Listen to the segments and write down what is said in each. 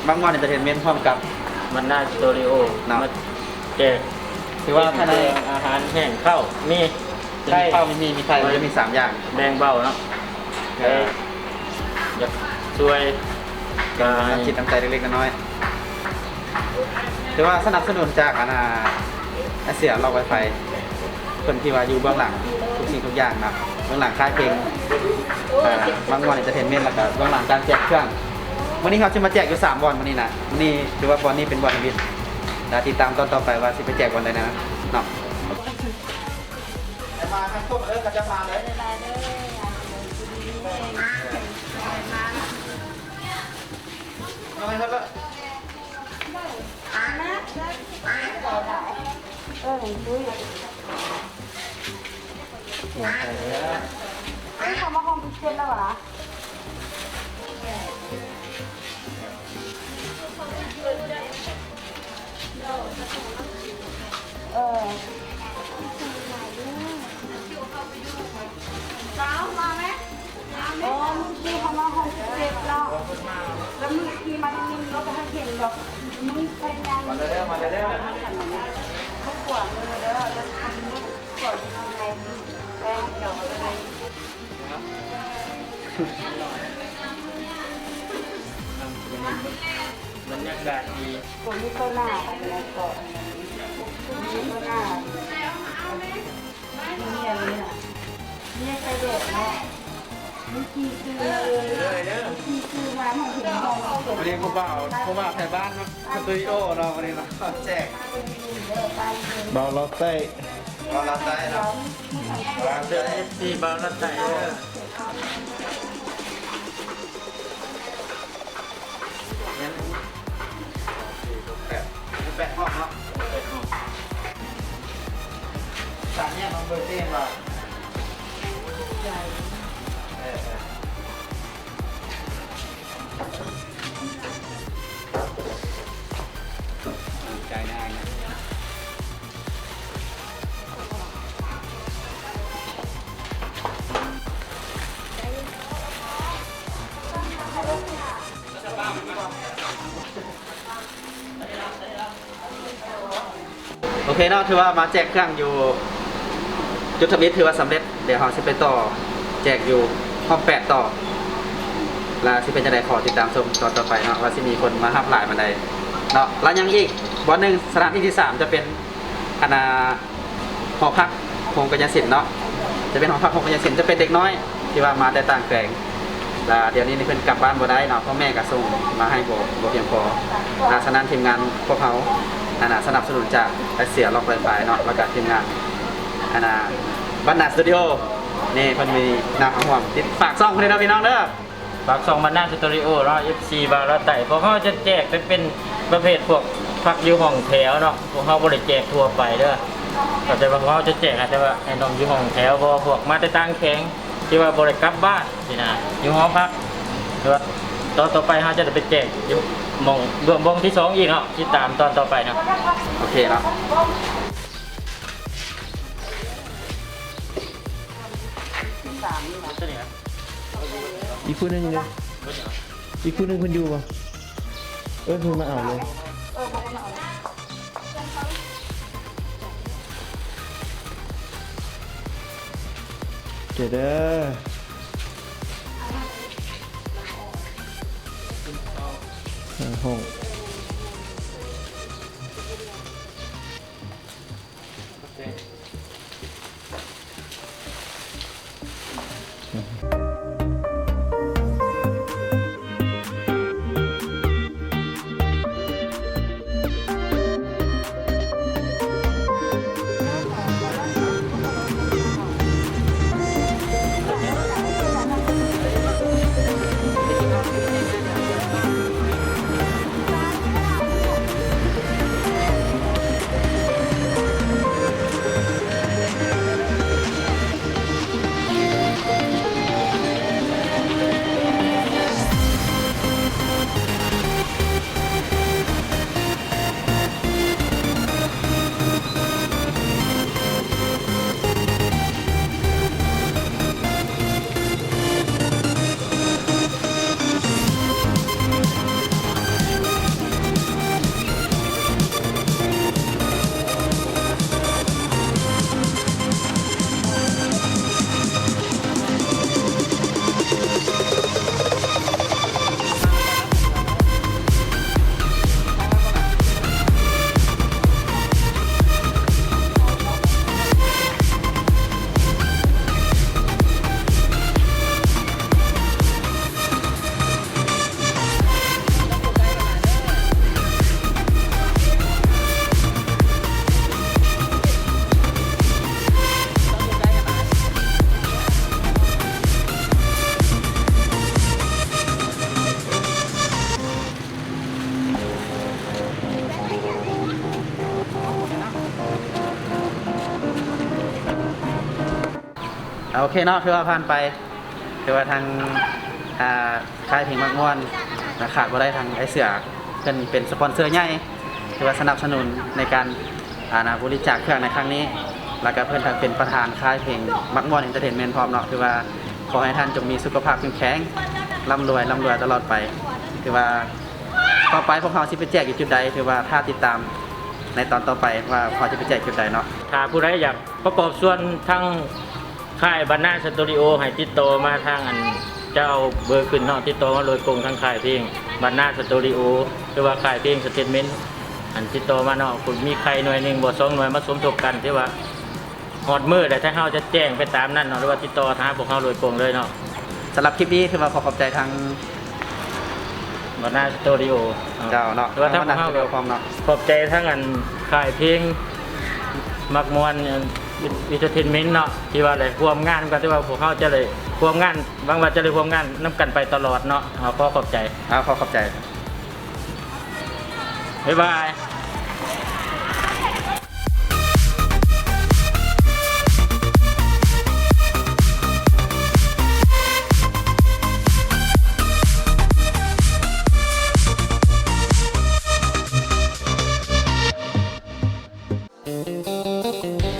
ວັງວອນເອັນເຕີເທນເມັ້ນ ພ້ອມກັບບັນນາສະຕູດິໂອເນາະ ມາແຈກ ຖືວ່າພາຍໃນອາຫານແຫ້ງ ເຂົ້າມີ ຈະມີເຂົ້າ ມີໝີ່ ມີໄຂ່ ມັນຈະມີສາມຢ່າງ ແບ່ງເບົາເນາະ ເອີ ຢາກຊ່ວຍ ກະ ນ້ຳຈິດນ້ຳໃຈເລັກໆນ້ອຍໆ ຖືວ່າສະໜັບສະໜູນຈາກ ອັນນ່າ ອາເຊຍລັອກໄວໄຟ ເພິ່ນທີ່ວ່າຢູ່ເບື້ອງຫຼັງທຸກສິ່ງທຸກຢ່າງເນາະ ເບື້ອງຫຼັງຄ້າຍເພງ ອ່າ ວັງວອນເອັນເຕີເທນເມັ້ນ ແລ້ວກະເບື້ອງຫຼັງການແຈກເຄື່ອງ. ມື້ນີ້ເຮົາຊິມາແຈກຢູ່ສາມບ່ອນມື້ນີ້ນະ ມື້ນີ້ຖືວ່າບ່ອນນີ້ເປັນບ່ອນທຳອິດ ແລ້ວຕິດຕາມຕອນຕໍ່ໄປວ່າຊິໄປແຈກບ່ອນໃດແດ່ເນາະ. ມາທັງຄົນເດີ ເຂົາຈະມາເລີຍ ເອີ ເຂົາມາຫ້ອງພິເສດແລ້ວຫວາ? ເອີ ສາວ ມາແມ. ອໍ ມື້ກີ້ເຮົາມາຫ້ອງເຈັດເນາະ ແລ້ວມື້ກີ້ມາທາງນີ້ ເຮົາກໍເຫັນດອກ ມື້ໄປຍ່າງ ມາເດີ ມາເດີ ມາເດີ ບໍ່ກວາມືເດີ ແລ້ວທາງນີ້ກວາດຢູ່ໃນແປ້ງດຽວເລີຍ. ບັນຍາກາດດີ ບໍ່ມີໂຕໜ້າ ອັນນີ້ກໍບໍ່ມີໂຕໜ້າ. ມື້ນີ້ຜູ້ບ່າວ ຜູ້ບ່າວໄທບ້ານເນາະ ສະຕູດິໂອເນາະ ມື້ນີ້ເນາະ ແຈກ ບ່າວລາວໃຕ້ ບ່າວລາວໃຕ້ເນາະ ເຊີນເອັຟຊີບ່າວລາວໃຕ້ເດີ. ແມ່ນ ສອງ ສີ່ ຫົກ ແປດ ມີແປດຫ້ອງເນາະ ແປດຫ້ອງ ສາມແຍກໜອງບຶກນີ້ແມ່ນບໍ່? ເອີ ເອີ ຈ່າຍໜ້ານະ. ໂອເຄເນາະ ຖືວ່າມາແຈກເຄື່ອງຢູ່ຈຸດທຳອິດ ຖືວ່າສຳເລັດ. ດຽວເຮົາຊິໄປຕໍ່ແຈກຢູ່ຫ້ອງແປດຕໍ່ ແລ້ວຊິເປັນຈັ່ງໃດ ຂໍຕິດຕາມຊົມຕອນຕໍ່ໄປເນາະ ວ່າຊິມີຄົນມາຮັບຫຼາຍປານໃດເນາະ. ແລ້ວຍັງອີກບ່ອນໜຶ່ງ ສະຖານທີ່ທີສາມຈະເປັນ ອັນນ່າ ຫໍພັກໂຮງກາຍະສິນເນາະ ຈະເປັນຫໍພັກໂຮງກາຍະສິນ ຈະເປັນເດັກນ້ອຍທີ່ວ່າມາແຕ່ຕ່າງແຂວງ ແລ້ວດຽວນີ້ນີ້ເພິ່ນກັບບ້ານບໍ່ໄດ້ເນາະ ພໍ່ແມ່ກໍສົ່ງມາໃຫ້ບໍ່ ບໍ່ພຽງພໍ. ອ່າ ສະນັ້ນທີມງານພວກເຮົາ ອັນນ່າ ສະໜັບສະໜູນຈາກເອເຊຍລັອກໄວໄຟເນາະ ແລ້ວກໍທີມງານ ອັນນ່າ ບັນນາສະຕູດິໂອ ນີ້ເພິ່ນມີນຳເອົາຮ່ວມ ຕິດຝາກຊ່ອງເພິ່ນເດີພີ່ນ້ອງເດີ. ຝາກຊ່ອງບັນນາສະຕູດິໂອເນາະ ເອັຟຊີບ່າວລາວໃຕ້ ພວກເຮົາຈະແຈກເປັນ ເປັນປະເພດພວກພັກຢູ່ຫ້ອງແຖວເນາະ ພວກເຮົາບໍ່ໄດ້ແຈກທົ່ວໄປເດີ ແຕ່ວ່າພວກເຮົາຈະແຈກ ແຕ່ວ່າໃຫ້ນ້ອງຢູ່ຫ້ອງແຖວ ເພາະວ່າພວກມາແຕ່ຕ່າງແຂວງ ທີ່ວ່າບໍ່ໄດ້ກັບບ້ານຊີ້ນະ ຢູ່ຫໍພັກ ແຕ່ວ່າຕອນຕໍ່ໄປເຮົາຈະໄດ້ໄປແຈກຢູ່ໝ່ອງ ບ່ອນທີສອງອີກເນາະ ຕິດຕາມຕອນຕໍ່ໄປເນາະ ໂອເຄເນາະ. ອີກຜູ້ໜຶ່ງເດ້ ອີກຜູ້ໜຶ່ງເພິ່ນຢູ່ບໍ່? ເອີ້ນເພິ່ນມາເອົາເລີຍ ເດີ ເດີ ຫ້ອງ. ໂອເຄເນາະ ຖືວ່າຜ່ານໄປ ຖືວ່າທາງ ອ່າ ຄ້າຍເພງມັກມ່ວນນະ ຂາດບໍ່ໄດ້ທາງອ້າຍເສືອ ເພິ່ນເປັນສະປອນເຊີໃຫຍ່ ຖືວ່າສະໜັບສະໜູນໃນການ ອ່າ ນະ ບໍລິຈາກເຄື່ອງໃນຄັ້ງນີ້ ແລ້ວກະເພິ່ນທັງເປັນປະທານຄ້າຍເພງມັກມ່ວນເອັນເຕີເທນເມັ້ນພ້ອມເນາະ ຖືວ່າຂໍໃຫ້ທ່ານຈົ່ງມີສຸຂະພາບເຂັ້ມແຂງ ລ່ຳລວຍ ລ່ຳລວຍຕະຫຼອດໄປ ຖືວ່າ ຕໍ່ໄປພວກເຮົາຊິໄປແຈກຢູ່ຈຸດໃດ ຖືວ່າຖ້າຕິດຕາມໃນຕອນຕໍ່ໄປວ່າເຮົາຈະໄປແຈກຈຸດໃດເນາະ. ຖ້າຜູ້ໃດຢາກປະກອບສ່ວນທາງຄ້າຍບານນາສະຕູດິໂອ ໃຫ້ຕິດຕໍ່ມາທາງອັນ ຈະເອົາເບີຂຶ້ນເນາະ ຕິດຕໍ່ມາໂດຍກົງທາງຄ້າຍເພງບານນາສະຕູດິໂອ ຫຼືວ່າຄ້າຍເພງສະເຕດເມັ້ນ ອັນຕິດຕໍ່ມາເນາະ ມີໄຂ່ໜ່ວຍໜຶ່ງບໍ່ ສອງໜ່ວຍ ມາສົມທົບກັນ ຖືວ່າ ຮອດມື້ແລ້ວ ທາງເຮົາຈະແຈ້ງໄປຕາມນັ້ນເນາະ ຫຼືວ່າຕິດຕໍ່ຫາພວກເຮົາໂດຍກົງເລີຍເນາະ. ສຳລັບຄລິບນີ້ຖືວ່າຂໍຂອບໃຈທາງບານນາສະຕູດິໂອເນາະ ເຈົ້າເນາະ ຖືວ່າທາງເຮົາກະຂອບໃຈທາງອັນຄ້າຍເພງມັກມ່ວນເອັນເຕີເທນເມັ້ນເນາະ ທີ່ວ່າໄດ້ຮ່ວມງານນຳກັນ ຖືວ່າພວກເຮົາຈະໄດ້ຮ່ວມງານ ຫວັງວ່າຈະໄດ້ຮ່ວມງານນຳກັນໄປຕະຫຼອດເນາະ. ເຮົາຂໍຂອບໃຈ ເຮົາຂໍຂອບໃຈ. ບາຍບາຍ.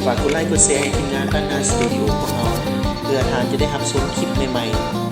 ຝາກກົດໄລກົດແຊໃຫ້ທີມງານບ້ານນາສະຕູດິໂອພວກເຮົາ ເພື່ອທ່ານຈະໄດ້ຮັບຊົມຄລິບໃໝ່ໆ.